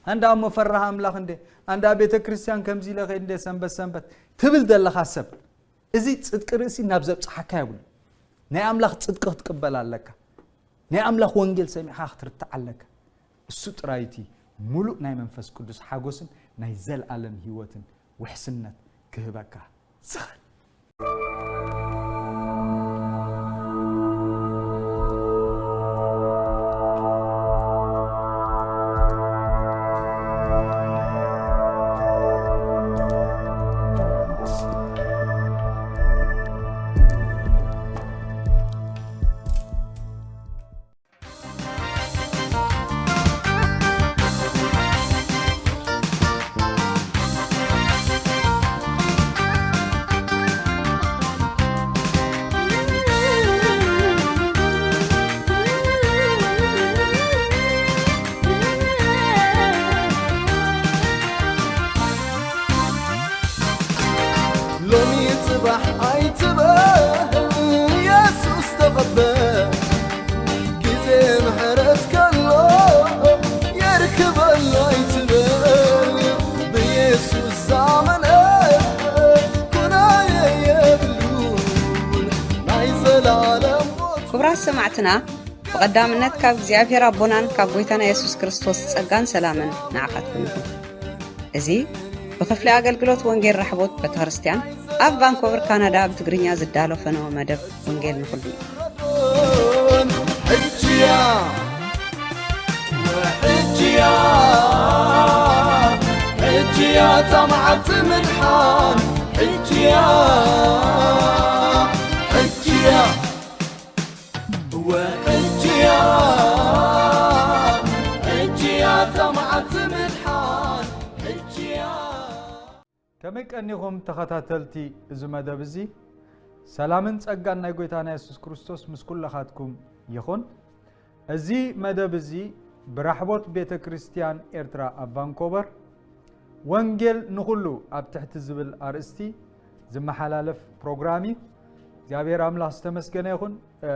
ኣንዳ እሞ ፈራህ ኣምላኽ እንደ ኣንዳ ቤተ ክርስቲያን ከምዚ ኢለ ኸይድ እንደ ሰንበት ሰንበት ትብል ዘለኻ ሰብ፣ እዚ ጽድቂ ርእሲ ናብ ዘብጽሓካ የብሉ። ናይ ኣምላኽ ጽድቂ ክትቅበል ኣለካ። ናይ ኣምላኽ ወንጌል ሰሚዕኻ ክትርታዕ ኣለካ። እሱ ጥራይ እቲ ሙሉእ ናይ መንፈስ ቅዱስ ሓጎስን ናይ ዘለኣለም ህይወትን ውሕስነት ክህበካ ዝኽእል። ሎሚ ጽባሕ ኣይትበል፣ የሱስ ተቐበል። ግዜ ምሕረት ከሎ የርክበሉ ኣይትበል። ብየሱስ ዝኣመነ ኩናየ የብሉን ናይ ዘላለም ሞት። ክቡራት ሰማዕትና፣ ብቐዳምነት ካብ እግዚኣብሔር ኣቦናን ካብ ጐይታና የሱስ ክርስቶስ ጸጋን ሰላምን ንዓኻትኩም ይኹን። እዚ ብክፍሊ ኣገልግሎት ወንጌል ራሕቦት ቤተክርስትያን ኣብ ቫንኮቨር ካናዳ ብትግርኛ ዝዳሎ ፈነወ መደብ ወንጌል ንኹሉ እዩ። ሕጅያ፣ ሕጅያ፣ ሕጅያ፣ እታ መዓልቲ ምድሓን። ሕጅያ፣ ሕጅያ፣ ወሕጅያ፣ ሕጅያ፣ እታ መዓልቲ ምድሓን። ሕጅያ። ከመይ ቀኒኹም ተኸታተልቲ እዚ መደብ እዚ? ሰላምን ጸጋን ናይ ጐይታና የሱስ ክርስቶስ ምስ ኩልኻትኩም ይኹን። እዚ መደብ እዚ ብራሕቦት ቤተ ክርስቲያን ኤርትራ ኣብ ቫንኮቨር ወንጌል ንኹሉ ኣብ ትሕቲ ዝብል ኣርእስቲ ዝመሓላለፍ ፕሮግራም እዩ። እግዚኣብሔር ኣምላኽ ዝተመስገነ ይኹን። እ፣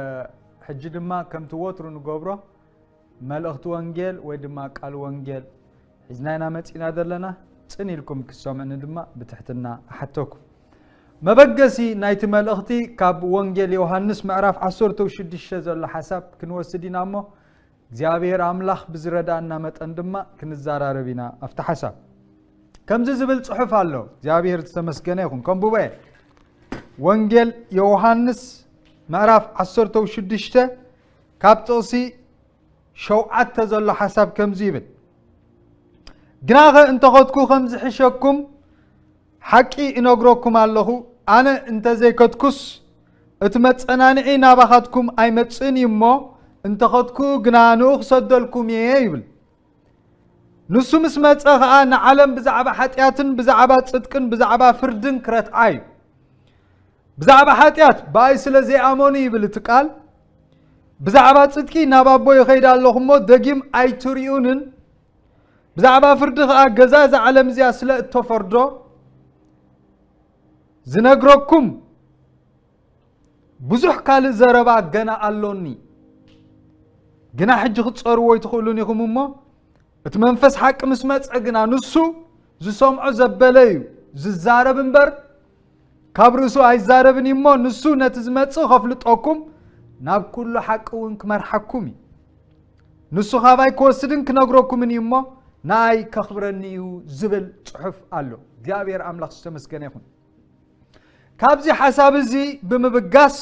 ሕጂ ድማ ከምቲ ወትሩ ንገብሮ መልእኽቲ ወንጌል ወይ ድማ ቃል ወንጌል ሒዝና ኢና መጺና ዘለና። ጽን ኢልኩም ክትሰምዑኒ ድማ ብትሕትና እሓተኩም። መበገሲ ናይቲ መልእኽቲ ካብ ወንጌል ዮሃንስ ምዕራፍ ዓሰርተ ሽዱሽተ ዘሎ ሓሳብ ክንወስድ ኢና እሞ፣ እግዚኣብሔር ኣምላኽ ብዝረዳእና መጠን ድማ ክንዘራረብ ኢና ኣብቲ ሓሳብ። ከምዚ ዝብል ጽሑፍ ኣሎ። እግዚኣብሔር ዝተመስገነ ይኹን። ከንብቦ እየ። ወንጌል ዮሃንስ ምዕራፍ ዓሰርተ ሽዱሽተ ካብ ጥቕሲ ሸውዓተ ዘሎ ሓሳብ ከምዚ ይብል፣ ግናኸ እንተኸድኩ ከም ዝሕሸኩም ሓቂ እነግረኩም ኣለኹ፣ ኣነ እንተዘይከድኩስ እቲ መጸናንዒ ናባኻትኩም ኣይመጽእን እዩ እሞ፣ እንተኸድኩ ግና ንኡ ክሰደልኩም እየ ይብል። ንሱ ምስ መጸ ኸኣ ንዓለም ብዛዕባ ሓጢኣትን ብዛዕባ ጽድቅን ብዛዕባ ፍርድን ክረትዓ እዩ። ብዛዕባ ሓጢኣት ብኣይ ስለ ዘይኣመኑ ይብል እቲ ቃል። ብዛዕባ ጽድቂ ናብ ኣቦ ይኸይድ ኣለኹ እሞ ደጊም ኣይትርእዩንን። ብዛዕባ ፍርዲ ኸኣ ገዛ እዛ ዓለም እዚኣ ስለ እተፈርዶ ዝነግረኩም ብዙሕ ካልእ ዘረባ ገና ኣሎኒ። ግና ሕጂ ክትጸርዎ ኣይትኽእሉን ኢኹም እሞ፣ እቲ መንፈስ ሓቂ ምስ መጸ ግና ንሱ ዝሰምዖ ዘበለ እዩ ዝዛረብ እምበር፣ ካብ ርእሱ ኣይዛረብን እዩ እሞ፣ ንሱ ነቲ ዝመጽእ ኸፍልጠኩም፣ ናብ ኩሉ ሓቂ እውን ክመርሓኩም እዩ። ንሱ ኻባይ ክወስድን ክነግረኩምን እዩ እሞ፣ ንኣይ ከኽብረኒ እዩ ዝብል ጽሑፍ ኣሎ። እግዚኣብሔር ኣምላኽ ዝተመስገነ ይኹን። ካብዚ ሓሳብ እዚ ብምብጋስ፣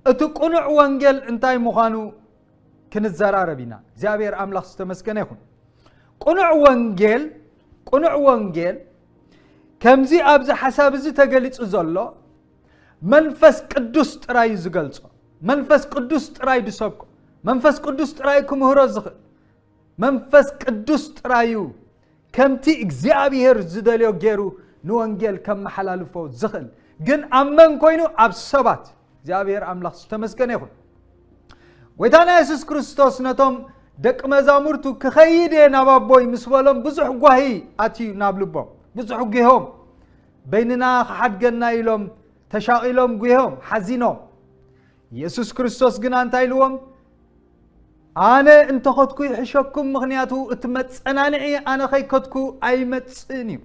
እቲ ቅኑዕ ወንጌል እንታይ ምዃኑ ክንዘራረብ ኢና። እግዚኣብሔር ኣምላኽ ዝተመስገነ ይኹን። ቅኑዕ ወንጌል፣ ቅኑዕ ወንጌል ከምዚ ኣብዚ ሓሳብ እዚ ተገሊጹ ዘሎ መንፈስ ቅዱስ ጥራይ እዩ ዝገልጾ። መንፈስ ቅዱስ ጥራይ ድሰብኮ። መንፈስ ቅዱስ ጥራይ ክምህሮ ዝኽእል። መንፈስ ቅዱስ ጥራይ እዩ ከምቲ እግዚኣብሔር ዝደልዮ ገይሩ ንወንጌል ከመሓላልፎ ዝኽእል። ግን ኣብ መን ኮይኑ? ኣብ ሰባት። እግዚኣብሔር ኣምላኽ ዝተመስገነ ይኹን። ጐይታና የሱስ ክርስቶስ ነቶም ደቂ መዛሙርቱ ክኸይድ እየ ናብ ኣቦይ ምስ በሎም ብዙሕ ጓሂ ኣትዩ ናብ ልቦም። ብዙሕ ጒሆም። በይንና ክሓድገና ኢሎም ተሻቒሎም ጒሆም ሓዚኖም። የሱስ ክርስቶስ ግና እንታይ ኢልዎም? ኣነ እንተኸድኩ ይሕሸኩም፣ ምኽንያቱ እቲ መጸናንዒ ኣነ ከይከድኩ ኣይመጽእን እዩ።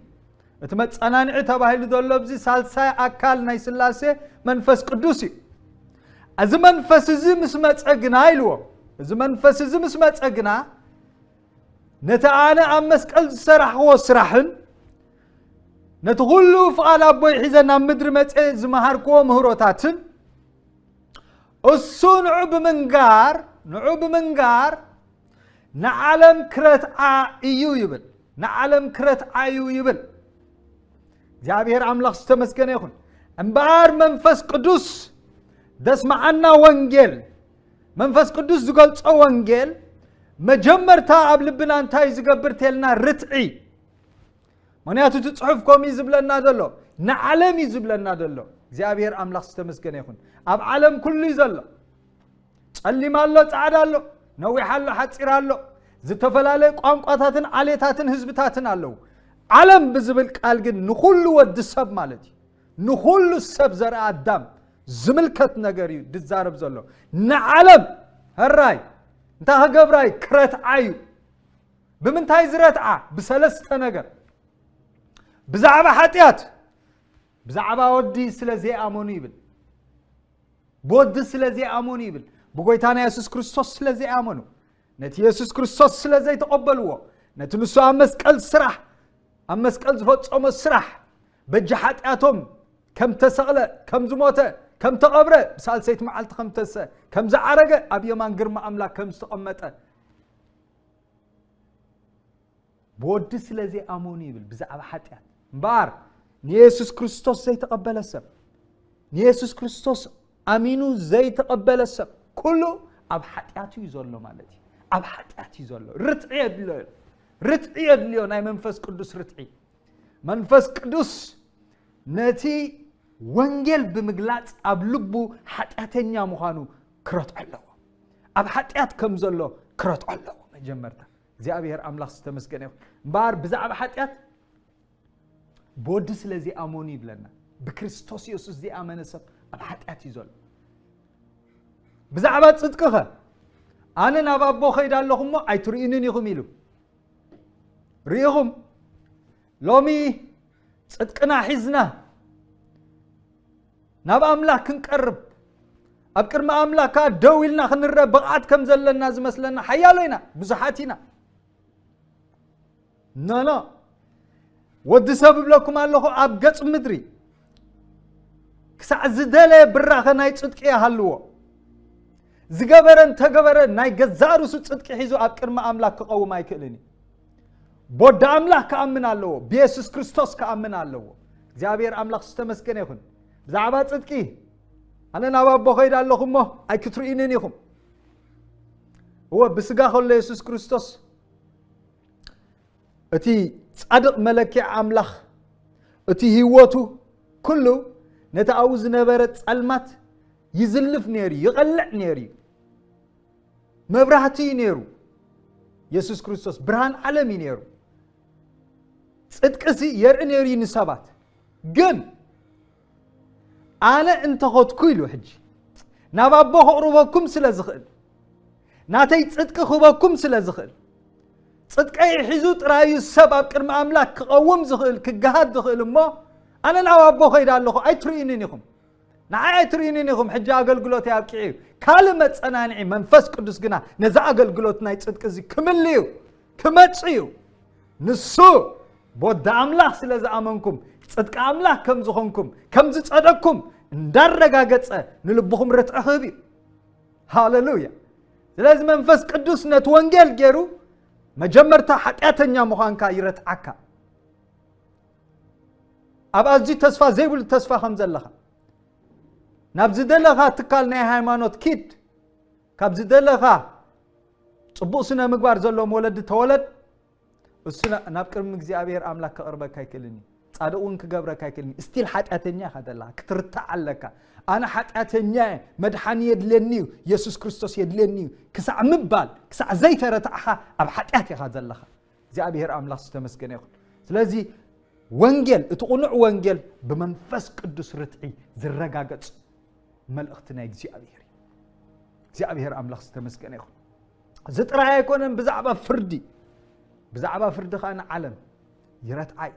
እቲ መጸናንዒ ተባሂሉ ዘሎ ኣብዚ ሳልሳይ ኣካል ናይ ስላሴ መንፈስ ቅዱስ እዩ። እዚ መንፈስ እዚ ምስ መጸ ግና ኢልዎ፣ እዚ መንፈስ እዚ ምስ መጸ ግና ነቲ ኣነ ኣብ መስቀል ዝሰራሕዎ ስራሕን ነቲ ኩሉ ፍቓድ ኣቦይ ሒዘ ናብ ምድሪ መጸ ዝመሃርክዎ ምህሮታትን እሱ ንዑ ብምንጋር ንዑ ብምንጋር ንዓለም ክረትዓ እዩ ይብል። ንዓለም ክረትዓ እዩ ይብል። እግዚኣብሔር ኣምላኽ ዝተመስገነ ይኹን። እምበኣር መንፈስ ቅዱስ ደስማዓና ወንጌል፣ መንፈስ ቅዱስ ዝገልጾ ወንጌል መጀመርታ ኣብ ልብና እንታይ ዝገብር ተልና ርትዒ። ምኽንያቱ እቲ ጽሑፍ ከምኡ እዩ ዝብለና ዘሎ፣ ንዓለም እዩ ዝብለና ዘሎ። እግዚኣብሔር ኣምላኽ ዝተመስገነ ይኹን። ኣብ ዓለም ኩሉ እዩ ዘሎ። ጸሊም ኣሎ፣ ጻዕዳ ኣሎ፣ ነዊሕ ኣሎ፣ ሓጺር ኣሎ፣ ዝተፈላለየ ቋንቋታትን ዓሌታትን ህዝብታትን ኣለዉ። ዓለም ብዝብል ቃል ግን ንኹሉ ወዲ ሰብ ማለት እዩ። ንኹሉ ሰብ ዘርኢ ኣዳም ዝምልከት ነገር እዩ ዝዛረብ ዘሎ። ንዓለም፣ ሕራይ እንታይ ክገብራ እዩ? ክረትዓ እዩ። ብምንታይ ዝረትዓ? ብሰለስተ ነገር። ብዛዕባ ሓጢኣት፣ ብዛዕባ ወዲ ስለ ዘይኣመኑ ይብል። ብወዲ ስለ ዘይኣመኑ ይብል። ብጎይታና የሱስ ክርስቶስ ስለ ዘይኣመኑ፣ ነቲ የሱስ ክርስቶስ ስለ ዘይተቐበልዎ፣ ነቲ ንሱ ኣብ መስቀል ስራሕ፣ ኣብ መስቀል ዝፈጸሞ ስራሕ፣ በጃ ሓጢኣቶም ከም ተሰቕለ፣ ከም ዝሞተ፣ ከም ተቐብረ፣ ብሳልሰይቲ መዓልቲ ከም ተሰ-፣ ከም ዝዓረገ፣ ኣብ የማን ግርማ ኣምላክ ከም ዝተቐመጠ፣ ብወዲ ስለ ዘይኣመኑ ይብል። ብዛዕባ ሓጢኣት እምበኣር ንየሱስ ክርስቶስ ዘይተቐበለ ሰብ፣ ንየሱስ ክርስቶስ ኣሚኑ ዘይተቐበለ ሰብ ኩሉ ኣብ ሓጢኣት እዩ ዘሎ ማለት እዩ። ኣብ ሓጢኣት እዩ ዘሎ። ርትዒ የድልዮ፣ ርትዒ የድልዮ፣ ናይ መንፈስ ቅዱስ ርትዒ። መንፈስ ቅዱስ ነቲ ወንጌል ብምግላጽ ኣብ ልቡ ሓጢኣተኛ ምዃኑ ክረትዖ ኣለዎ። ኣብ ሓጢኣት ከም ዘሎ ክረትዖ ኣለዎ። መጀመርታ እግዚኣብሔር ኣምላኽ ዝተመስገነ ይኹን። እምበኣር ብዛዕባ ሓጢኣት ብወዲ ስለ ዘይኣመኑ ይብለና። ብክርስቶስ የሱስ ዘይኣመነ ሰብ ኣብ ሓጢኣት እዩ ዘሎ። ብዛዕባ ጽድቅኸ? ኣነ ናብ ኣቦ ኸይድ ኣለኹ እሞ ኣይትርእዩንን ኢኹም ኢሉ። ርኢኹም? ሎሚ ጽድቅና ሒዝና ናብ ኣምላኽ ክንቀርብ፣ ኣብ ቅድሚ ኣምላኽ ከኣ ደው ኢልና ክንረአ ብቕዓት ከም ዘለና ዝመስለና ሓያሎ ኢና፣ ብዙሓት ኢና። ኖ፣ ኖ። ወዲ ሰብ እብለኩም ኣለኹ፣ ኣብ ገጽ ምድሪ ክሳዕ ዝደለየ ብራኸ ናይ ጽድቂ ይሃልዎ፣ ዝገበረ እንተገበረ ናይ ገዛእ ርእሱ ጽድቂ ሒዙ ኣብ ቅድሚ ኣምላኽ ክቐውም ኣይክእልን እዩ። ብወዲ ኣምላኽ ክኣምን ኣለዎ፣ ብየሱስ ክርስቶስ ክኣምን ኣለዎ። እግዚኣብሔር ኣምላኽ ዝተመስገነ ይኹን። ብዛዕባ ጽድቂ ኣነ ናብ ኣቦ ኸይድ ኣለኹ እሞ ኣይክትርእዩንን ኢኹም። እወ፣ ብስጋ ከሎ የሱስ ክርስቶስ እቲ ጻድቕ መለክዒ ኣምላኽ፣ እቲ ህይወቱ ኩሉ ነቲ ኣብኡ ዝነበረ ጸልማት ይዝልፍ ነይሩ፣ ይቐልዕ ነይሩ እዩ። መብራህቲ እዩ ነይሩ። የሱስ ክርስቶስ ብርሃን ዓለም እዩ ነይሩ። ጽድቅሲ የርኢ ነይሩ እዩ ንሰባት። ግን ኣነ እንተኸድኩ ኢሉ ሕጂ ናብ ኣቦ ከቕርበኩም ስለ ዝኽእል፣ ናተይ ጽድቂ ክህበኩም ስለ ዝኽእል፣ ጽድቀይ ሒዙ ጥራይ እዩ ሰብ ኣብ ቅድሚ ኣምላኽ ክቐውም ዝኽእል፣ ክገሃድ ዝኽእል እሞ፣ ኣነ ናብ ኣቦ ኸይደ ኣለኹ፣ ኣይትርእዩንን ኢኹም። ንዓይ ኣይትርእዩንን ኢኹም፣ ሕጂ ኣገልግሎተይ ኣብቂዑ እዩ። ካልእ መጸናንዒ መንፈስ ቅዱስ ግና ነዚ ኣገልግሎት ናይ ጽድቂ እዚ ክምል እዩ፣ ክመጽእ እዩ። ንሱ ብወዲ ኣምላኽ ስለ ዝኣመንኩም፣ ጽድቂ ኣምላኽ ከም ዝኾንኩም፣ ከም ዝጸደቅኩም እንዳረጋገጸ ንልብኹም ርትዒ ክህብ እዩ። ሃሌሉያ። ስለዚ መንፈስ ቅዱስ ነቲ ወንጌል ገይሩ መጀመርታ ሓጢኣተኛ ምዃንካ ይረትዓካ። ኣብ ኣዝዩ ተስፋ ዘይብሉ ተስፋ ከም ዘለኻ፣ ናብ ዝደለኻ ትካል ናይ ሃይማኖት ኪድ፣ ካብ ዝደለኻ ጽቡቕ ስነ ምግባር ዘለዎም ወለዲ ተወለድ፣ እሱ ና-፣ ናብ ቅድሚ እግዚኣብሔር ኣምላኽ ከቕርበካ ኣይክእልን እዩ። ጻድቕ እውን ክገብረካ ኣይክእልን እዩ። ስቲል ሓጢኣተኛ ኢኻ ዘለኻ፣ ክትርታዕ ኣለካ። ኣነ ሓጢኣተኛ እየ፣ መድሓኒ የድልየኒ እዩ፣ የሱስ ክርስቶስ የድልየኒ እዩ ክሳዕ ምባል፣ ክሳዕ ዘይተረታዕኻ ኣብ ሓጢኣት ኢኻ ዘለኻ። እግዚኣብሔር ኣምላኽ ዝተመስገነ ይኹን። ስለዚ ወንጌል፣ እቲ ቅኑዕ ወንጌል ብመንፈስ ቅዱስ ርትዒ ዝረጋገጽ መልእኽቲ ናይ እግዚኣብሔር እዩ። እግዚኣብሔር ኣምላኽ ዝተመስገነ ይኹን። እዚ ጥራይ ኣይኮነን፣ ብዛዕባ ፍርዲ፣ ብዛዕባ ፍርዲ ከዓ ንዓለም ይረትዓይ።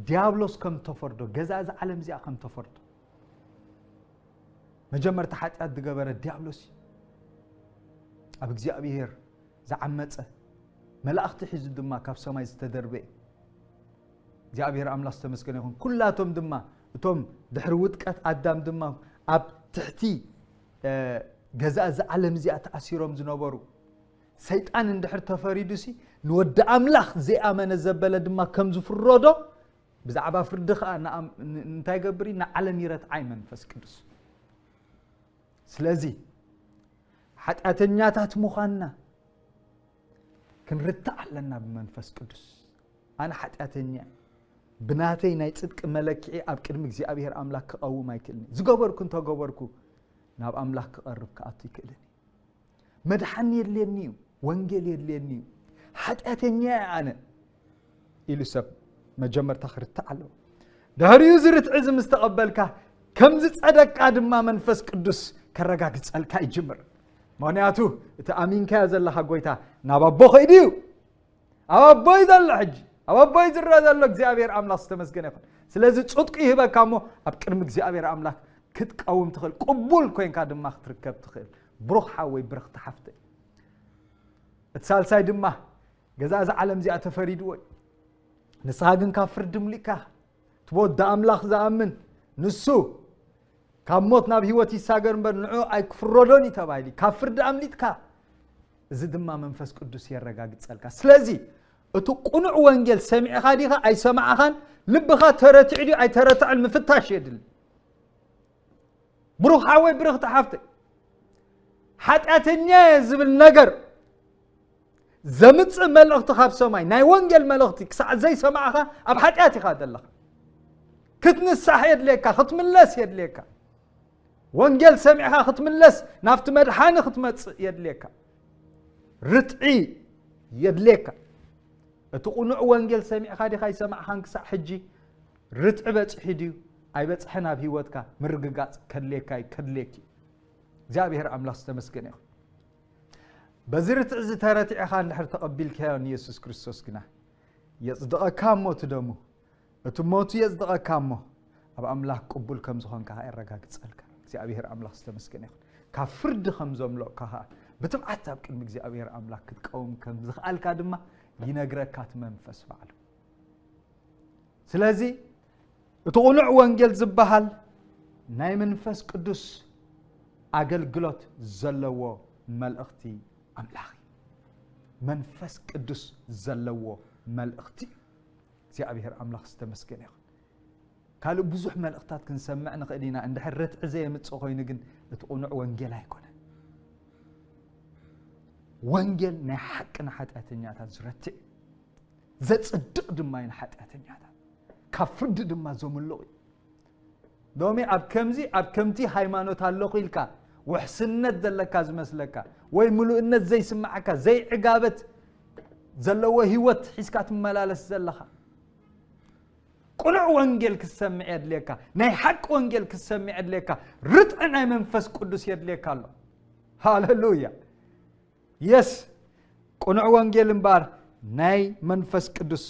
ዲያብሎስ ከም ተፈርዶ፣ ገዛ እዚ ዓለም እዚኣ ከም ተፈርዶ። መጀመርታ ሓጢኣት ዝገበረ ዲያብሎስ እዩ። ኣብ እግዚኣብሔር ዝዓመፀ፣ መላእኽቲ ሒዙ ድማ ካብ ሰማይ ዝተደርበየ። እግዚኣብሔር ኣምላኽ ዝተመስገነ ይኹን። ኩላቶም ድማ እቶም ድሕሪ ውድቀት ኣዳም ድማ ኣብ ትሕቲ፣ እ፣ ገዛ እዚ ዓለም እዚኣ ተኣሲሮም ዝነበሩ። ሰይጣን እንድሕር ተፈሪዱሲ ንወዲ ኣምላኽ ዘይኣመነ ዘበለ ድማ ከም ዝፍረዶ፣ ብዛዕባ ፍርዲ ኸዓ ንኣም-፣ ን-፣ እንታይ ገብር እዩ? ንዓለም ይረትዓይ መንፈስ ቅዱስ። ስለዚ ሓጢኣተኛታት ምዃንና ክንርታዕ ኣለና ብመንፈስ ቅዱስ። ኣነ ሓጢኣተኛ እየ። ብናተይ ናይ ጽድቂ መለክዒ ኣብ ቅድሚ እግዚኣብሔር ኣምላኽ ክቐውም ኣይክእልን እየ። ዝገበርኩ እንተገበርኩ ናብ ኣምላኽ ክቐርብ ክኣቱ ይክእልን እየ። መድሓኒ የድልየኒ እዩ፣ ወንጌል የድልየኒ እዩ፣ ሓጢኣተኛ እየ ኣነ ኢሉ ሰብ መጀመርታ ክርታዕ ኣለዎ። ድሕሪኡ እዚ ርትዒ እዚ ምስ ተቐበልካ፣ ከም ዝጸደቅካ ድማ መንፈስ ቅዱስ ከረጋግጸልካ ይጅምር። ምኽንያቱ እቲ ኣሚንካዮ ዘለኻ ጎይታ ናብ ኣቦ ከይዱ እዩ። ኣብ ኣቦይ ዘሎ ሕጂ፣ ኣብ ኣቦይ ዝረአ ዘሎ እግዚኣብሔር ኣምላኽ ዝተመስገነ ይኹን። ስለዚ ጽድቂ ይህበካ እሞ ኣብ ቅድሚ እግዚኣብሔር ኣምላኽ ክትቀውም ትኽእል፣ ቅቡል ኮይንካ ድማ ክትርከብ ትኽእል። ብሩኽ ሓወይ፣ ብርኽቲ ሓፍተይ። እቲ ሳልሳይ ድማ ገዛ እዛ ዓለም እዚኣ ተፈሪድዎ እዩ። ንስኻ ግን ካብ ፍርዲ ምሊእካ፣ እቲ ብወዲ ኣምላኽ ዝኣምን ንሱ ካብ ሞት ናብ ህይወት ይሳገር እምበር ንዑ ኣይክፍረዶን እዩ ተባሂሉ። ካብ ፍርዲ ኣምሊጥካ፣ እዚ ድማ መንፈስ ቅዱስ የረጋግጸልካ። ስለዚ እቲ ቅኑዕ ወንጌል ሰሚዕኻ ዲኻ ኣይሰማዕኻን፣ ልብኻ ተረቲዑ ድዩ ኣይተረትዐን ምፍታሽ የድሊ። ብሩኽ ሓወይ፣ ብርኽቲ ሓፍተይ፣ ሓጢኣተኛ እየ ዝብል ነገር ዘምጽእ መልእኽቲ ካብ ሰማይ፣ ናይ ወንጌል መልእኽቲ ክሳዕ ዘይሰማዕኻ ኣብ ሓጢኣት ኢኻ ዘለኻ። ክትንሳሕ የድልየካ፣ ክትምለስ የድልየካ። ወንጌል ሰሚዕኻ ክትምለስ፣ ናብቲ መድሓኒ ክትመጽእ የድልየካ። ርትዒ የድልየካ። እቲ ቅኑዕ ወንጌል ሰሚዕኻ ዲኻ ኣይሰማዕኻን ክሳዕ ሕጂ? ርትዒ በጺሑ ድዩ ኣይበጽሐን ኣብ ህይወትካ ምርግጋጽ ከድልየካ እዩ፣ ከድልየኪ። እግዚኣብሔር ኣምላኽ ዝተመስገነ ይኹን። በዚ ርትዒ እዚ ተረቲዕኻ እንድሕር ተቐቢልካዮ ንየሱስ ክርስቶስ ግና፣ የጽድቐካ እሞ እቲ ደሙ፣ እቲ ሞቱ የጽድቐካ እሞ፣ ኣብ ኣምላኽ ቅቡል ከም ዝኾንካ የረጋግጸልካ። እግዚኣብሔር ኣምላኽ ዝተመስገነ ይኹን። ካብ ፍርዲ ከም ዘምለቕካ ኸኣ፣ ብትብዓት ኣብ ቅድሚ እግዚኣብሔር ኣምላኽ ክትቀውም ከም ዝኸኣልካ ድማ ይነግረካ እቲ መንፈስ ባዕሉ። ስለዚ እቲ ቅኑዕ ወንጌል ዝበሃል ናይ መንፈስ ቅዱስ ኣገልግሎት ዘለዎ መልእኽቲ ኣምላኽ እዩ። መንፈስ ቅዱስ ዘለዎ መልእኽቲ እዩ። እግዚኣብሔር ኣምላኽ ዝተመስገነ ይኹን። ካልእ ብዙሕ መልእኽታት ክንሰምዕ ንኽእል ኢና። እንድሕር ርትዒ ዘየምጽእ ኮይኑ ግን እቲ ቅኑዕ ወንጌል ኣይኮነን። ወንጌል ናይ ሓቂ ንሓጢኣተኛታት ዝረትዕ እዩ። ዘጽድቕ ድማ እዩ ንሓጢኣተኛታት። ካብ ፍርዲ ድማ ዘምልቕ እዩ። ሎሚ ኣብ ከምዚ፣ ኣብ ከምቲ ሃይማኖት ኣለኹ ኢልካ ውሕስነት ዘለካ ዝመስለካ ወይ ምሉእነት ዘይስምዓካ፣ ዘይዕጋበት ዘለዎ ህይወት ሒዝካ ትመላለስ ዘለኻ፣ ቅኑዕ ወንጌል ክትሰምዕ የድልየካ። ናይ ሓቂ ወንጌል ክትሰምዕ የድልየካ። ርትዒ ናይ መንፈስ ቅዱስ የድልየካ ኣሎ። ሃሌሉያ። የስ፣ ቅኑዕ ወንጌል እምበኣር ናይ መንፈስ ቅዱስ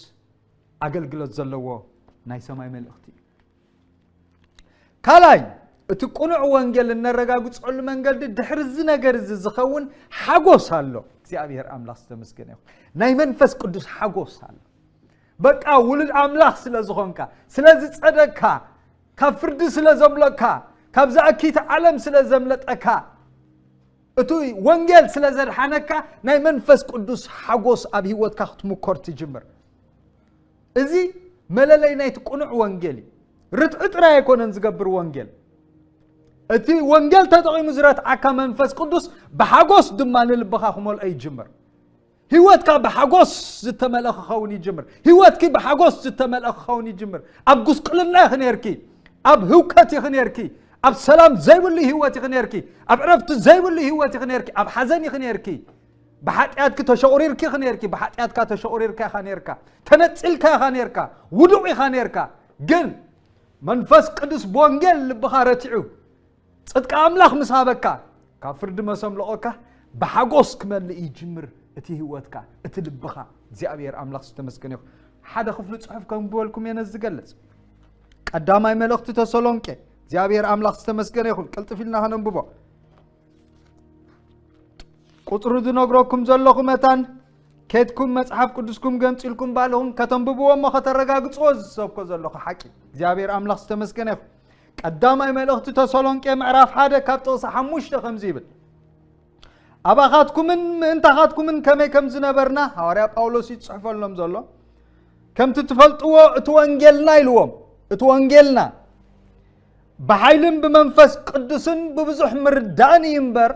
ኣገልግሎት ዘለዎ ናይ ሰማይ መልእኽቲ እዩ። ካልኣይ፣ እቲ ቅኑዕ ወንጌል እነረጋግጸሉ መንገዲ ድሕሪ እዚ ነገር እዚ ዝኸውን ሓጎስ ኣሎ። እግዚኣብሔር ኣምላኽ ዝተመስገነ ይኹን። ናይ መንፈስ ቅዱስ ሓጎስ ኣሎ። በቃ ውሉድ ኣምላኽ ስለ ዝኾንካ፣ ስለ ዝጸደቅካ፣ ካብ ፍርዲ ስለ ዘምለጥካ፣ ካብ ዝኣኪት ዓለም ስለ ዘምለጠካ፣ እቲ ወንጌል ስለ ዘድሓነካ፣ ናይ መንፈስ ቅዱስ ሓጎስ ኣብ ህይወትካ ክትምኮር ትጅምር። እዚ መለለይ ናይቲ ቅኑዕ ወንጌል እዩ። ርትዒ ጥራይ ኣይኮነን ዝገብር ወንጌል። እቲ ወንጌል ተጠቒሙ ዝረትዓካ መንፈስ ቅዱስ ብሓጎስ ድማ ንልብኻ ክመልኦ ይጅምር። ህይወትካ ብሓጎስ ዝተመልአ ክኸውን ይጅምር። ህይወትኪ ብሓጎስ ዝተመልአ ክኸውን ይጅምር። ኣብ ጉስቅልና ኢኺ ነርኪ፣ ኣብ ህውከት ኢኺ ነርኪ፣ ኣብ ሰላም ዘይብሉ ህይወት ኢኺ ነርኪ፣ ኣብ ዕረፍቲ ዘይብሉ ህይወት ኢኺ ነርኪ፣ ኣብ ሓዘን ኢኺ ነርኪ። ብሓጢኣትኪ ተሸቑሪርኪ ኢኺ ነርኪ፣ ብሓጢኣትካ ተሸቑሪርካ ኢኻ ነርካ፣ ተነጺልካ ኢኻ ነርካ፣ ውዱቕ ኢኻ ነርካ። ግን መንፈስ ቅዱስ ብወንጌል ልብኻ ረቲዑ፣ ጽድቂ ኣምላኽ ምስ ሃበካ፣ ካብ ፍርዲ መሰምለቖካ፣ ብሓጎስ ክመልእ ይጅምር እቲ ህይወትካ፣ እቲ ልብኻ። እግዚኣብሔር ኣምላኽ ዝተመስገነ ይኹን። ሓደ ክፍሊ ጽሑፍ ከንብበልኩም እየ ነዚ ዝገልጽ። ቀዳማይ መልእኽቲ ተሰሎንቄ። እግዚኣብሔር ኣምላኽ ዝተመስገነ ይኹን። ቅልጥፍ ኢልና ከነንብቦ። ቁጽሩ ዝነግረኩም ዘለኹ መታን፣ ኬድኩም መጽሓፍ ቅዱስኩም ገንጺልኩም ባልኹም ከተንብብዎ እሞ ከተረጋግጽዎ ዝሰብኮ ዘለኹ ሓቂ። እግዚኣብሔር ኣምላኽ ዝተመስገነ ይኹን። ቀዳማይ መልእኽቲ ተሰሎንቄ ምዕራፍ ሓደ ካብ ጥቕሲ ሓሙሽተ ከምዚ ይብል። ኣባኻትኩምን ምእንታኻትኩምን ከመይ ከም ዝነበርና ሃዋርያ ጳውሎስ እዩ ዝጽሕፈሎም ዘሎ። ከምቲ ትፈልጥዎ እቲ ወንጌልና ኢልዎም። እቲ ወንጌልና ብሓይልን ብመንፈስ ቅዱስን ብብዙሕ ምርዳእን እዩ እምበር፣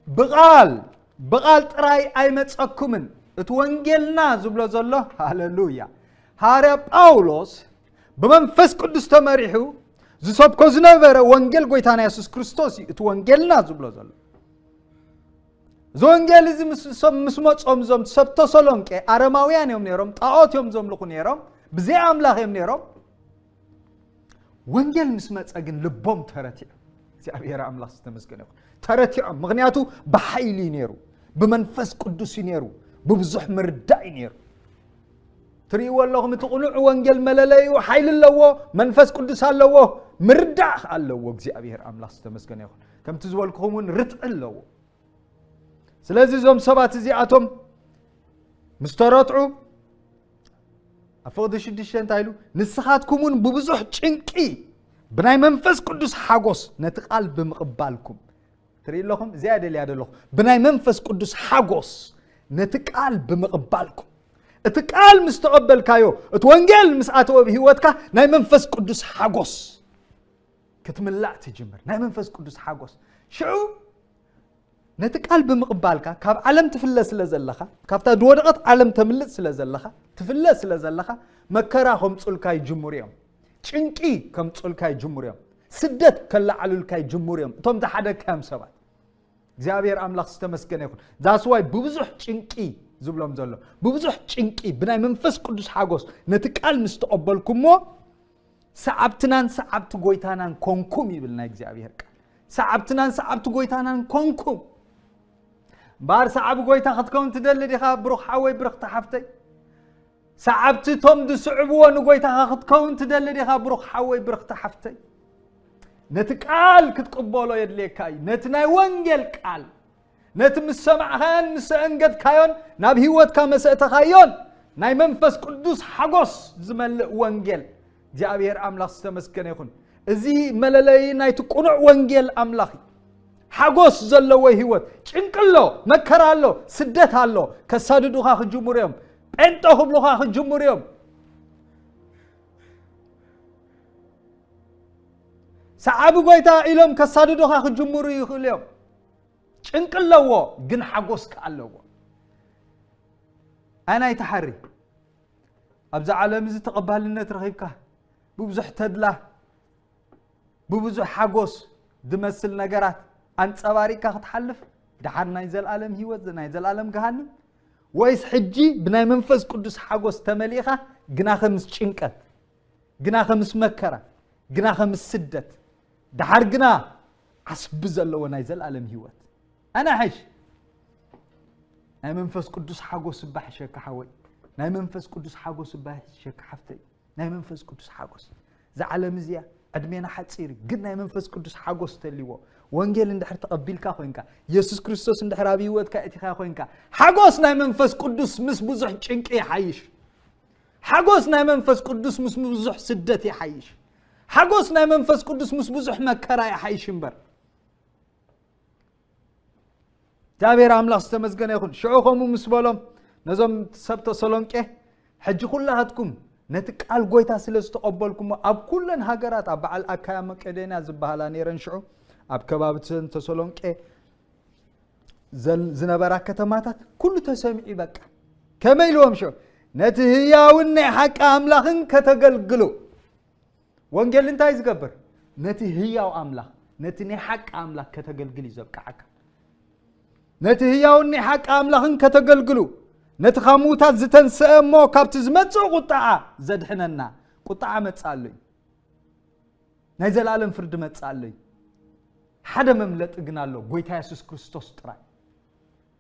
ብቓል፣ ብቓል ጥራይ ኣይመጸኩምን። እቲ ወንጌልና ዝብሎ ዘሎ፣ ሃሌሉያ። ሃዋርያ ጳውሎስ ብመንፈስ ቅዱስ ተመሪሑ ዝሰብኮ ዝነበረ ወንጌል ጎይታና የሱስ ክርስቶስ እዩ። እቲ ወንጌልና ዝብሎ ዘሎ። እዚ ወንጌል እዚ ምስ፣ ሰብ ምስ መጾም እዞም ሰብ ተሰሎንቄ ኣረማውያን እዮም ነይሮም፣ ጣዖት እዮም ዘምልኹ ነይሮም፣ ብዘይ ኣምላኽ እዮም ነይሮም። ወንጌል ምስ መጸ ግን ልቦም ተረቲዑ። እግዚኣብሔር ኣምላኽ ዝተመስገነ ይኹን። ተረቲዖም፣ ምኽንያቱ ብሓይሊ እዩ ነይሩ፣ ብመንፈስ ቅዱስ እዩ ነይሩ፣ ብብዙሕ ምርዳእ እዩ ነይሩ። ትርእይዎ ኣለኹም፣ እቲ ቅኑዕ ወንጌል መለለይኡ ሓይሊ ኣለዎ፣ መንፈስ ቅዱስ ኣለዎ፣ ምርዳእ ኣለዎ። እግዚኣብሔር ኣምላኽ ዝተመስገነ ይኹን። ከምቲ ዝበልኩኹም እውን ርትዒ ኣለዎ። ስለዚ እዞም ሰባት እዚኣቶም ምስ ተረትዑ፣ ኣብ ፍቕዲ ሽዱሽተ እንታይ ኢሉ? ንስኻትኩም እውን ብብዙሕ ጭንቂ ብናይ መንፈስ ቅዱስ ሓጎስ ነቲ ቃል ብምቕባልኩም። ትርኢ ኣለኹም? እዚኣ ደልያ ደለኹ። ብናይ መንፈስ ቅዱስ ሓጎስ ነቲ ቃል ብምቕባልኩም። እቲ ቃል ምስ ተቐበልካዮ፣ እቲ ወንጌል ምስ ኣተወ ኣብ ህይወትካ፣ ናይ መንፈስ ቅዱስ ሓጎስ ክትምላእ ትጅምር። ናይ መንፈስ ቅዱስ ሓጎስ። ሽዑ ነቲ ቃል ብምቕባልካ፣ ካብ ዓለም ትፍለ ስለ ዘለኻ፣ ካብታ ዝወደቐት ዓለም ተምልጥ ስለ ዘለኻ፣ ትፍለ ስለ ዘለኻ፣ መከራ ከምጹልካ ይጅምሩ እዮም። ጭንቂ ከምጹልካ ይጅምሩ እዮም። ስደት ከለዓሉልካ ይጅምሩ እዮም። እቶም ዝሓደግካዮም ሰባት። እግዚኣብሔር ኣምላኽ ዝተመስገነ ይኹን። That's why ብብዙሕ ጭንቂ ዝብሎም ዘሎ። ብብዙሕ ጭንቂ፣ ብናይ መንፈስ ቅዱስ ሓጎስ ነቲ ቃል ምስ ተቐበልኩሞ፣ ሰዓብትናን ሰዓብቲ ጎይታናን ኮንኩም ይብል ናይ እግዚኣብሔር ቃል። ሰዓብትናን ሰዓብቲ ጎይታናን ኮንኩም። እምበኣር ሰዓቢ ጎይታ ክትከውን ትደሊ ዲኻ ብሩኽ ሓወይ ብርኽቲ ሓፍተይ? ሰዓብቲ እቶም ዝስዕብዎ ንጎይታኻ ክትከውን ትደሊ ዲኻ ብሩኽ ሓወይ ብርኽቲ ሓፍተይ? ነቲ ቃል ክትቅበሎ የድልየካ እዩ። ነቲ ናይ ወንጌል ቃል፣ ነቲ ምስ ሰማዕኻዮን ምስ ኣንገድካዮን ናብ ህይወትካ መሰእተኻዮን ናይ መንፈስ ቅዱስ ሓጎስ ዝመልእ ወንጌል። እግዚኣብሔር ኣምላኽ ዝተመስገነ ይኹን። እዚ መለለዪ ናይቲ ቅኑዕ ወንጌል ኣምላኽ እዩ። ሓጎስ ዘለዎ ህይወት። ጭንቂ ኣሎ፣ መከራ ኣሎ፣ ስደት ኣሎ። ከሳድዱኻ ክጅምሩ እዮም። ጴንጦ ክብሉኻ ክጅምሩ እዮም። ሰዓቢ ጎይታ ኢሎም ከሳድዱኻ ክጅምሩ ይኽእሉ እዮም። ጭንቂ ኣለዎ፣ ግን ሓጎስ ከኣ ኣለዎ። ኣናይ ተሓሪ። ኣብዚ ዓለም እዚ ተቐባልነት ረኺብካ፣ ብብዙሕ ተድላ፣ ብብዙሕ ሓጎስ ዝመስል ነገራት ኣንጸባሪቕካ ክትሓልፍ፣ ደሓር ናይ ዘለኣለም ህይወት፣ ናይ ዘለኣለም ገሃንም፣ ወይስ ሕጂ ብናይ መንፈስ ቅዱስ ሓጎስ ተመሊእኻ፣ ግናኸ ምስ ጭንቀት፣ ግናኸ ምስ መከራ፣ ግናኸ ምስ ስደት፣ ደሓር ግና ዓስቢ ዘለዎ ናይ ዘለኣለም ህይወት? ኣነ ሕሽ። ናይ መንፈስ ቅዱስ ሓጎስ እባ ሕሸካ ሓወይ። ናይ መንፈስ ቅዱስ ሓጎስ እባ ሕሸካ ሓፍተይ። ናይ መንፈስ ቅዱስ ሓጎስ። እዛ ዓለም እዚኣ ዕድሜና ሓጺር እዩ፣ ግን ናይ መንፈስ ቅዱስ ሓጎስ ተልዎ። ወንጌል እንድሕር ተቐቢልካ ኮይንካ፣ የሱስ ክርስቶስ እንድሕር ኣብ ህይወትካ እቲኻ ኮይንካ፣ ሓጎስ ናይ መንፈስ ቅዱስ ምስ ብዙሕ ጭንቂ ይሓይሽ። ሓጎስ ናይ መንፈስ ቅዱስ ምስ ብዙሕ ስደት ይሓይሽ። ሓጎስ ናይ መንፈስ ቅዱስ ምስ ብዙሕ መከራ ይሓይሽ እምበር። እግዚኣብሔር ኣምላኽ ዝተመስገነ ይኹን። ሽዑ ከምኡ ምስ በሎም፣ ነዞም ሰብ ተሰሎንቄ፣ ሕጂ ኩላትኩም ነቲ ቃል ጎይታ ስለ ዝተቐበልኩሞ፣ ኣብ ኩለን ሃገራት፣ ኣብ በዓል ኣካያ መቄዶንያ ዝበሃላ ነይረን ሽዑ፣ ኣብ ከባቢ ተሰሎንቄ ዘል-፣ ዝነበራ ከተማታት ኩሉ ተሰሚዑ በቃ። ከመይ ኢልዎም ሽዑ? ነቲ ህያውን ናይ ሓቂ ኣምላኽን ከተገልግሉ። ወንጌል እንታይ ዝገብር? ነቲ ህያው ኣምላኽ፣ ነቲ ናይ ሓቂ ኣምላኽ ከተገልግል እዩ ዘብቅዓካ። ነቲ ህያውን ናይ ሓቂ ኣምላኽን ከተገልግሉ፣ ነቲ ካብ ምዉታት ዝተንስአ እሞ ካብቲ ዝመጽእ ቁጥዓ ዘድሕነና። ቁጥዓ መጽእ ኣሎ እዩ። ናይ ዘለኣለም ፍርዲ መጽእ ኣሎ እዩ። ሓደ መምለጢ ግን ኣሎ፣ ጎይታ የሱስ ክርስቶስ ጥራይ።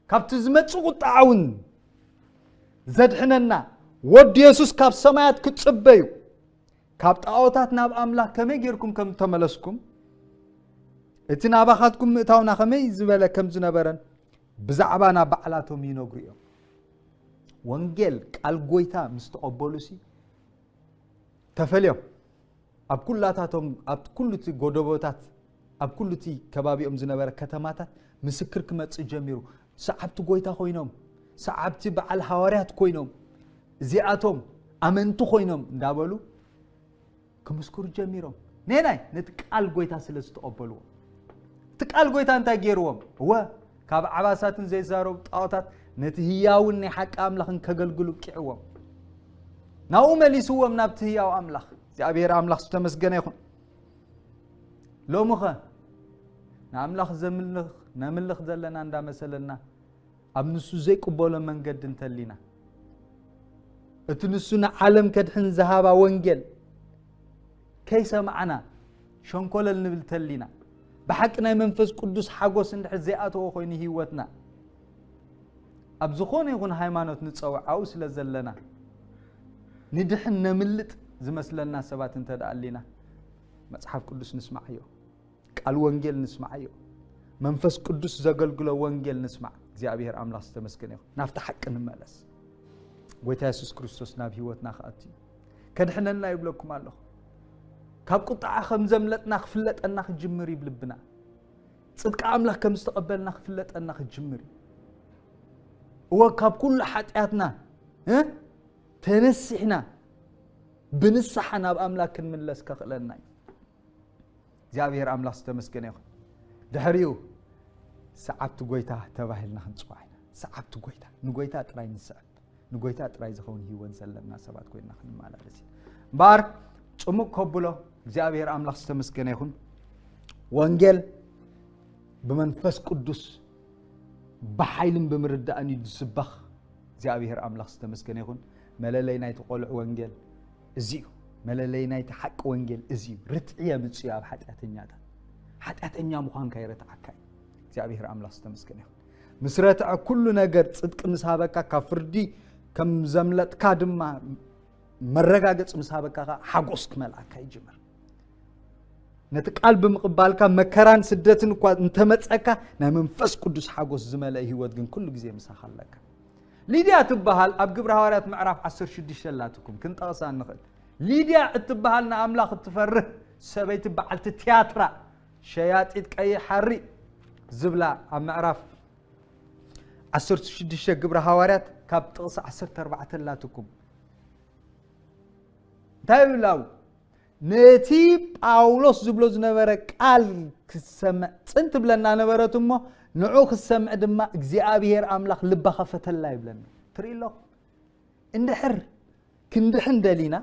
ካብቲ ዝመጽእ ቁጥዓ እውን ዘድሕነና ወዲ የሱስ ካብ ሰማያት ክጽበዩ፣ ካብ ጣዖታት ናብ ኣምላኽ ከመይ ጌርኩም ከም ተመለስኩም፣ እቲ ናባኻትኩም ምእታውና ከመይ ዝበለ ከም ዝነበረን ብዛዕባ ናብ ባዕላቶም ይነግሩ እዮም። ወንጌል ቃል ጎይታ ምስ ተቐበሉሲ ተፈልዮም። ኣብ ኩላታቶም፣ ኣብ ኩሉ እቲ ጎደቦታት፣ ኣብ ኩሉ እቲ ከባቢኦም ዝነበረ ከተማታት ምስክር ክመጽእ ጀሚሩ። ሰዓብቲ ጎይታ ኮይኖም፣ ሰዓብቲ በዓል ሃዋርያት ኮይኖም፣ እዚኣቶም ኣመንቲ ኮይኖም እንዳበሉ ክምስክሩ ጀሚሮም። ነናይ ነቲ ቃል ጎይታ ስለ ዝተቐበልዎ። እቲ ቃል ጎይታ እንታይ ገይርዎም? እወ፣ ካብ ዓባሳትን ዘይዛረቡ ጣዖታት ነቲ ህያውን ናይ ሓቂ ኣምላኽን ከገልግሉ ኣብቂዕዎም። ናብኡ መሊስዎም፣ ናብቲ ህያው ኣምላኽ። እግዚኣብሔር ኣምላኽ ዝተመስገነ ይኹን። ሎምኸ ንኣምላኽ ዘምልኽ፣ ነምልኽ ዘለና እንዳመሰለና ኣብ ንሱ ዘይቅበሎ መንገዲ እንተሊና፣ እቲ ንሱ ንዓለም ከድሕን ዝሃባ ወንጌል ከይሰማዕና ሸንኮለል ንብል ተሊና፣ ብሓቂ ናይ መንፈስ ቅዱስ ሓጎስ እንድሕር ዘይኣተዎ ኮይኑ ህይወትና፣ ኣብ ዝኾነ ይኹን ሃይማኖት ንጸውዓኡ ስለ ዘለና፣ ንድሕን ነምልጥ ዝመስለና ሰባት እንተ ደኣ ኣሊና፣ መጽሓፍ ቅዱስ ንስማዓዮ። ቃል ወንጌል ንስማዓዮ። መንፈስ ቅዱስ ዘገልግሎ ወንጌል ንስማዕ። እግዚኣብሔር ኣምላኽ ዝተመስገነ ይኹን። ናብቲ ሓቂ ንመለስ። ጎይታ የሱስ ክርስቶስ ናብ ህይወትና ክኣቱ እዩ። ከድሕነና ይብለኩም ኣለኹ። ካብ ቁጥዓ ከም ዘምለጥና ክፍለጠና ክጅምር እዩ ልብና። ጽድቂ ኣምላኽ ከም ዝተቐበልና ክፍለጠና ክጅምር እዩ። እወ፣ ካብ ኩሉ ሓጢኣትና፣ እ? ተነሲሕና ብንስሓ ናብ ኣምላኽ ክንምለስ ከኽእለና እዩ። እግዚኣብሔር ኣምላኽ ዝተመስገነ ይኹን። ድሕሪኡ ሰዓብቲ ጎይታ ተባሂልና ክንጽዋዕ ኢና። ሰዓብቲ ጎይታ፣ ንጎይታ ጥራይ ንስዕብ፣ ንጎይታ ጥራይ ዝኸውን ህይወት ዘለና ሰባት ኮይንና ክንመላለስ ኢና። እምበኣር ጽሙቕ ከብሎ፣ እግዚኣብሔር ኣምላኽ ዝተመስገነ ይኹን። ወንጌል ብመንፈስ ቅዱስ ብሓይልን ብምርዳእን እዩ ዝስበኽ። እግዚኣብሔር ኣምላኽ ዝተመስገነ ይኹን። መለለይ ናይቲ ቆልዕ ወንጌል እዚ እዩ። መለለይ ናይቲ ሓቂ ወንጌል እዚ እዩ። ርትዒ የምጽእ እዩ ኣብ ሓጢኣተኛታት። ሓጢኣተኛ ምዃንካ ይረትዓካ እዩ። እግዚኣብሔር ኣምላኽ ዝተመስገነ ይኹን። ምስ ረትዐ ኩሉ ነገር ጽድቂ ምስ ሃበካ፣ ካብ ፍርዲ ከም ዘምለጥካ ድማ መረጋገጺ ምስ ሃበካ ኸኣ ሓጎስ ክመልኣካ ይጅምር። ነቲ ቃል ብምቕባልካ መከራን ስደትን እኳ እንተመጸካ፣ ናይ መንፈስ ቅዱስ ሓጎስ ዝመልአ ህይወት ግን ኩሉ ግዜ ምሳኻ ኣለካ። ሊድያ ትበሃል ኣብ ግብረ ሃዋርያት ምዕራፍ ዓሰርተ ሽዱሽተ ኣላትኩም፣ ክንጠቕሳ ንኽእል። ሊድያ እትበሃል ንኣምላኽ እትፈርህ ሰበይቲ በዓልቲ ትያትራ፣ ሸያጢት ቀይሕ ሓሪ ዝብላ ኣብ ምዕራፍ ዓሰርተ ሽዱሽተ ግብረ ሃዋርያት ካብ ጥቕሲ ዓሰርተ ኣርባዕተ ኣላትኩም። እንታይ ይብላ? ነቲ ጳውሎስ ዝብሎ ዝነበረ ቃል ክትሰምዕ ጽን ትብለና ነበረት እሞ፣ ንዑ ክትሰምዕ ድማ እግዚኣብሔር ኣምላኽ ልባ ኸፈተላ ይብለና። ትርኢ ኣለኹም? እንድሕር ክንድሕን ደሊና፣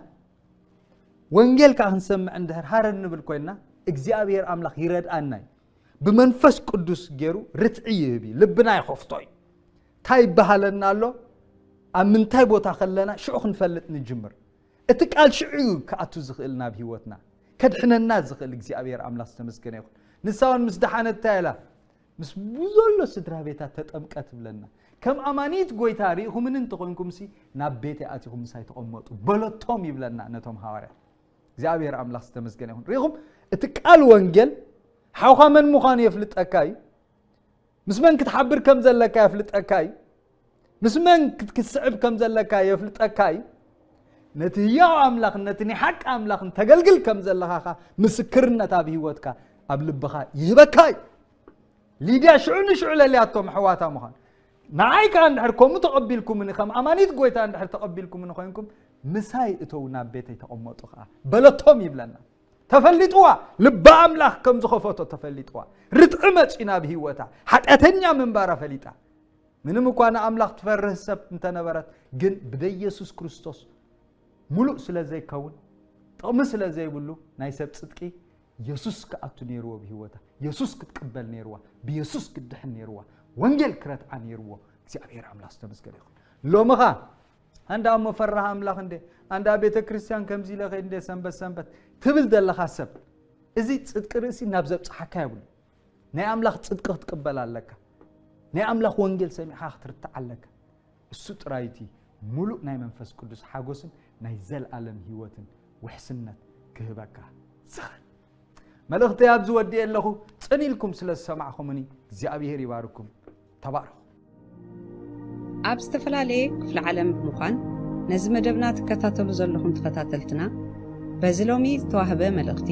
ወንጌል ከኣ ክንሰምዕ እንድሕር ሃረር ንብል ኮይንና፣ እግዚኣብሔር ኣምላኽ ይረድኣና እዩ። ብመንፈስ ቅዱስ ገይሩ ርትዒ ይህብ እዩ። ልብና ይኸፍቶ እዩ። እንታይ ይበሃለና ኣሎ? ኣብ ምንታይ ቦታ ከለና ሽዑ ክንፈልጥ ንጅምር። እቲ ቃል ሽዑ እዩ ክኣቱ ዝኽእል ናብ ህይወትና። ከድሕነና ዝኽእል እግዚኣብሔር ኣምላኽ ዝተመስገነ ይኹን። ንሳ እውን ምስ ደሓነት እንታይ ኢላ? ምስ ብዘሎ ስድራ ቤታ ተጠምቀ ትብለና። ከም ኣማኒት ጎይታ ርኢኹምኒ እንተኾይንኩምሲ ናብ ቤተይ ኣቲኹም ምሳይ ተቐመጡ በለቶም ይብለና ነቶም ሃዋርያት። እግዚኣብሔር ኣምላኽ ዝተመስገነ ይኹን። ርኢኹም? እቲ ቃል ወንጌል ሓውኻ መን ምዃኑ የፍልጠካ እዩ። ምስ መን ክትሓብር ከም ዘለካ የፍልጠካ እዩ። ምስ መን ክት-፣ ክትስዕብ ከም ዘለካ የፍልጠካ እዩ። ነቲ ህያው ኣምላኽን ነቲ ናይ ሓቂ ኣምላኽን ተገልግል ከም ዘለኻ ኸኣ ምስክርነት ኣብ ህይወትካ፣ ኣብ ልብኻ ይህበካ እዩ። ሊድያ ሽዑ ንሽዑ ለልያቶም ኣሕዋታ ምዃን። ንዓይ ከኣ እንድሕር ከምኡ ተቐቢልኩምኒ፣ ከም ኣማኒት ጎይታ እንድሕር ተቐቢልኩምኒ ኮይንኩም፣ ምሳይ እተው ናብ ቤተይ ተቐመጡ ኸኣ በለቶም ይብለና። ተፈሊጥዋ፣ ልባ ኣምላኽ ከም ዝኸፈቶ ተፈሊጥዋ። ርትዒ መጺኡ ናብ ህይወታ፣ ሓጢኣተኛ ምንባራ ፈሊጣ። ምንም እኳ ንኣምላኽ ትፈርህ ሰብ እንተነበረት፣ ግን ብደይ የሱስ ክርስቶስ ምሉእ ስለ ዘይከውን፣ ጥቕሚ ስለ ዘይብሉ፣ ናይ ሰብ ጽድቂ የሱስ ክኣቱ ነይርዎ ብህይወታ። የሱስ ክትቅበል ነይርዋ። ብየሱስ ክትድሕን ነይርዋ። ወንጌል ክረትዓ ነይርዎ። እግዚኣብሔር ኣምላኽ ዝተመስገነ ይኹን። ሎምኻ፣ ኣንዳ እሞ ፈራህ ኣምላኽ እንደ፣ ኣንዳ ቤተ ክርስቲያን ከምዚ ኢለ ኸይድ እንደ ሰንበት ሰንበት ትብል ዘለኻ ሰብ፣ እዚ ጽድቂ ርእሲ ናብ ዘብጽሓካ የብሉ። ናይ ኣምላኽ ጽድቂ ክትቅበል ኣለካ። ናይ ኣምላኽ ወንጌል ሰሚዕኻ ክትርታዕ ኣለካ። እሱ ጥራይ እቲ ሙሉእ ናይ መንፈስ ቅዱስ ሓጎስን ናይ ዘልኣለም ህይወትን ውሕስነት ክህበካ ዝኽእል። መልእኽተይ ኣብዚ ወዲኤ ኣለኹ። ጽን ኢልኩም ስለ ዝሰማዕኹምኒ እግዚኣብሔር ይባርኩም። ተባረኹ። ኣብ ዝተፈላለየ ክፍለ ዓለም ብምዃን ነዚ መደብና ትከታተሉ ዘለኹም ተኸታተልትና፣ በዚ ሎሚ ዝተዋህበ መልእኽቲ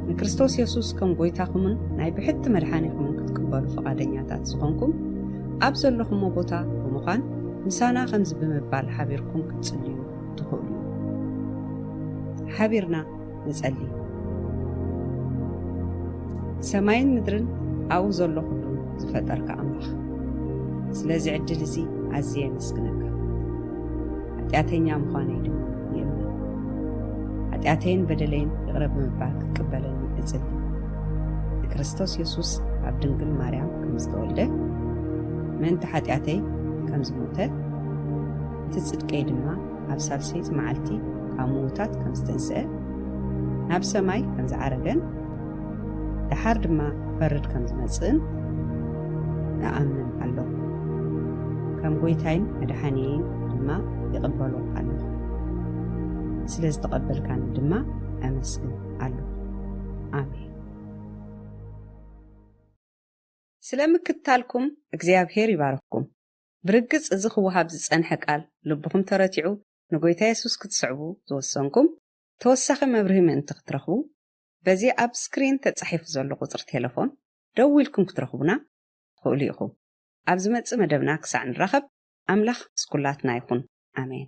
ንክርስቶስ የሱስ ከም ጎይታኹምን ናይ ብሕቲ መድሓኒኹምን ክትቅበሉ ፍቓደኛታት ዝኾንኩም፣ ኣብ ዘለኹሞ ቦታ ብምዃን ምሳና ከምዚ ብምባል ሓቢርኩም ክትጽልዩ ትኽእሉ። ሓቢርና ንጸሊ። ሰማይን ምድርን ኣብኡ ዘሎ ኩሉ ዝፈጠርካ ኣምላኽ፣ ስለዚ ዕድል እዚ ኣዝየ የመስግነካ። ሓጢኣተኛ ምዃነይ ድማ ይእመን። ሓጢኣተይን በደለይን ይቕረ ብምባል ክትቅበለኒ እጽሊ። ንክርስቶስ የሱስ ኣብ ድንግል ማርያም ከም ዝተወልደ፣ ምእንቲ ሓጢኣተይ ከም ዝሞተ፣ እቲ ጽድቀይ ድማ ኣብ ሳልሰይቲ መዓልቲ ካብ ምዉታት ከም ዝተንስአ፣ ናብ ሰማይ ከም ዝዓረገን ደሓር ድማ ክፈርድ ከም ዝመጽእን እኣምን ኣለኹ። ከም ጎይታይን መድሓኒየይን ድማ ይቕበሎ ኣለኹ። ስለ ዝተቐበልካኒ ድማ ኣመስግን ኣለኹ። ኣሜን። ስለ ምክትታልኩም እግዚኣብሔር ይባርኽኩም። ብርግጽ እዚ ክወሃብ ዝጸንሐ ቃል ልብኹም ተረቲዑ ንጎይታ የሱስ ክትስዕቡ ዝወሰንኩም፣ ተወሳኺ መብርሂ ምእንቲ ክትረኽቡ፣ በዚ ኣብ ስክሪን ተጻሒፉ ዘሎ ቁጽሪ ቴሌፎን ደዊልኩም ክትረኽቡና ትኽእሉ ኢኹም። ኣብ ዝመጽእ መደብና ክሳዕ ንራኸብ፣ ኣምላኽ ምስ ኩላትና ይኹን። ኣሜን።